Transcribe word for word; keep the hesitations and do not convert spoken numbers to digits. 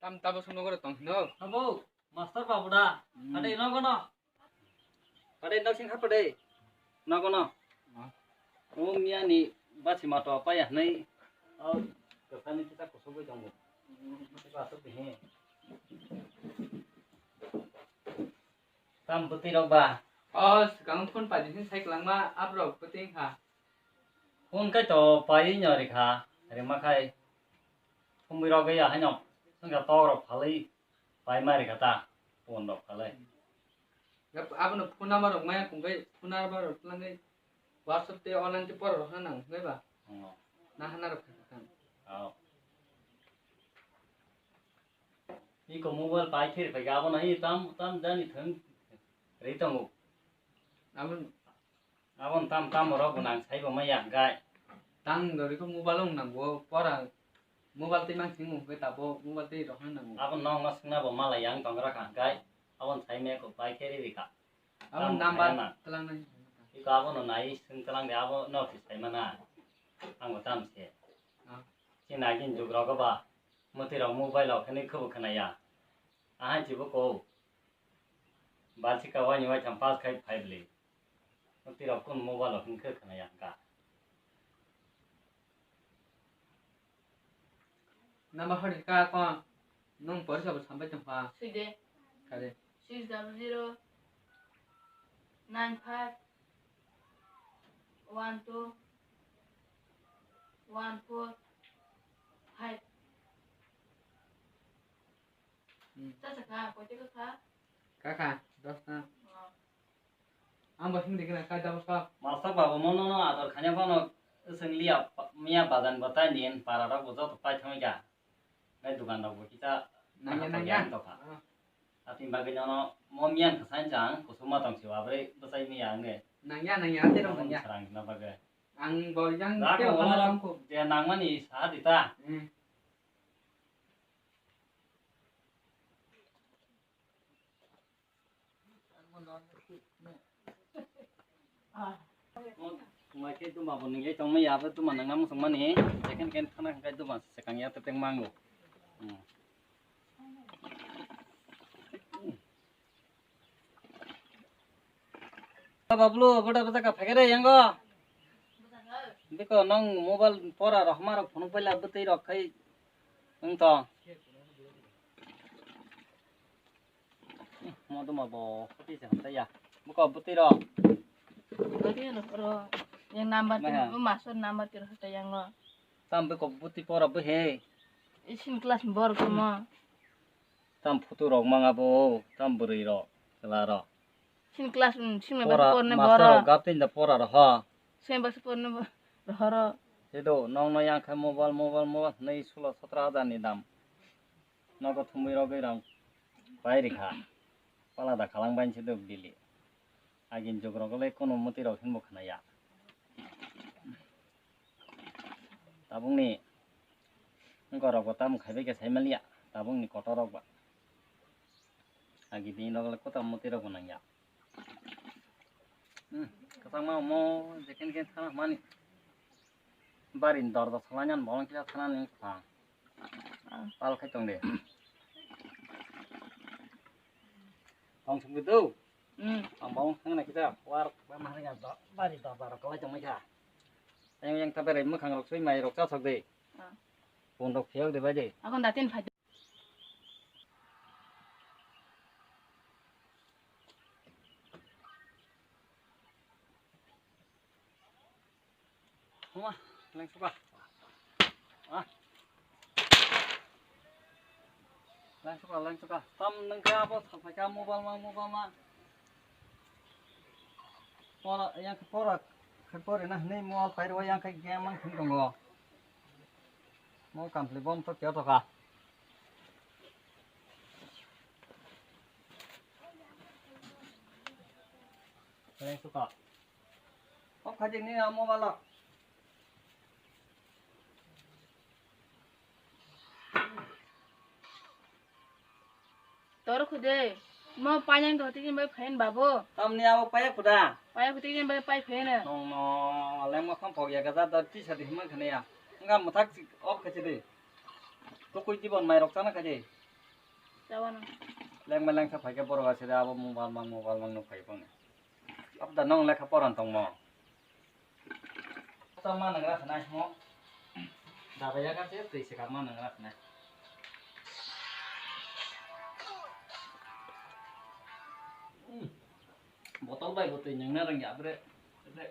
Tam tabo sung nogo tong hino. Abo, master babu da. Hmm. Ade nogo no. Ade nok sing hapade. Nogo no. Ah. O miya ni basi mato paya hnai. O, kasani kita kusugui tongo. Kita asuk dihe. Tam bwtwi rok ba? O, swkang phone paidi hin sai kwlangma, abo rok bwtwi wngkha. Phone kai to paiwi no rikha, rima khai. Thumui rok ya haino, wngkha tok rok phalwi paima rikha ta, phone rok phalwi. Yap-, abono phone number rok maya kung kai, phone number rok twlangwi WhatsApp tei online tei pora rok nang nai ba? Oh. Na hana rok kha kha. Oh. Iko mobile pai khe pai ga abono hi tam, tam jani thang ri tongo. Abon, abon tam, tam rok bo nang sai bo maya gai. Tang dori ko mobile ong nang bo pora mobile tei mang sing ong khe tabo mobile tei rok nang bo. Abon nong ma singna bo mala yang tong ra kha gai. Abon sai me ko pai khe ri ri kha. Abon number twlang nai. Iko abono nai swng twlang de, abo no si sai mana. Ang bo tam se. Ah. Chini agin jug rogo ba mwtwi rok mobile rok hinwi khubu khwnaya. Ahai chibo ko. Balsi ka wani wai cham pass khai phai bli. Mwtwi rok kun mobile rok hinwi khwnaya ka. Number hori ka ko. Nung porisa bo sampai tong pha. Sui de. Kare. Six double zero nine five one two one four five. Hmm. Cha cha kha, koite kha kha? Kha kha, dos ta. Oh. Ang bo himdi gana kai dabo sa. Master babu mono no ador khanya phano swng liya pa-, miya bazan bo tai din para rok bo joto pai thangwi kha. Nai dukan rok bo kita nangya, nangya. Tokha. Ah. Atini bagwi nono mo miyan kwsai chang kusuma tong si wabre bwsai miya ang ne. Nangya, nangya, ate rok nangya. Sarang na bagwi. Ang bo yang te wala tongko. Je nangmani sa dita. Hmm. Mai khe duma bo nungya tongma ya, abo duma nangna muchung mani, second hand khana khai duma se kang ya, teteng mango. Hmm. Bablu, boda boda ka phagere yango. Biko nong mobile pora rohma rok phone paila bwtwi rok khai wng tong. Mo duma bo khoti se hamta ya. Buko bwtwi rok. Bwtwi rok ro. Yang number tin, master number tin hota yang no. Tam buko bwtwi pora bwhe. Isin class bor ko mo. Tam photo rok manga bo, tam bwrwi rok, chwla rok. Isin class, isin ba pora, porne master bor. Rok gap tin da pora rok ha. Sen ba porne bor. Rohoro. Sedo nong no yang khai mobile, mobile, mobile nei sulo satra hajar ni dam. Nogo thumui rogwi rang pai rikha. Palada khalang bai se dok dili. Agin jug rok le kono muti rok hinbo khna ya. Tabuk ni wngkor rok bo tamo khai bai khe sai maliya. Tabuk ni kotor rok ba. Agi bini rok le kotor muti rok bo nang ya. Hmm, kwchangma omo je khen khen thana mani. Bari ni dorja salai nani bolong kisa thana ni kwchang. Pal khai tong de. Tong sung do. Hmm. Ang bolong thang na kisa war ba ma ya do, bari dorja rok kalai tong mai kha. Yang yang ta bere mwkhang rok sui mai rok cha sok de. Ah. Pun rok phiyok de bai de. Akon datin phai. Homa, lengsuka. Ah. Lengsuka, lengsuka. Tam nengka abo sapaika mobile ma, mobile ma. Pora, yang pora, pora na ni mobile pai ro yang kai game mang thung tongo. Mo complete bom to kya to ka. Lengsuka. Off khaji ni a mobile o. Tor khude. Mo payang do tiki bai phain babo. Tamni abo paya khuda. Paya khuti bai pai phain. Nong no leng mo kham phok ya gaja da ti sa di hima khane ya. Nga muthak off khaji de. To koi jibon mai rok chana khaji. Lengma lengsa phaikhe borok aside abo mobile mang, mobile mang nuk phai phone. Abda nong lekha poran tongmo. Tamo nang ra sanai mo. Dabaya ka se twi se kama nang ra sanai. Hmm. Botol bai bo twi nang na rang ya bre. Bre.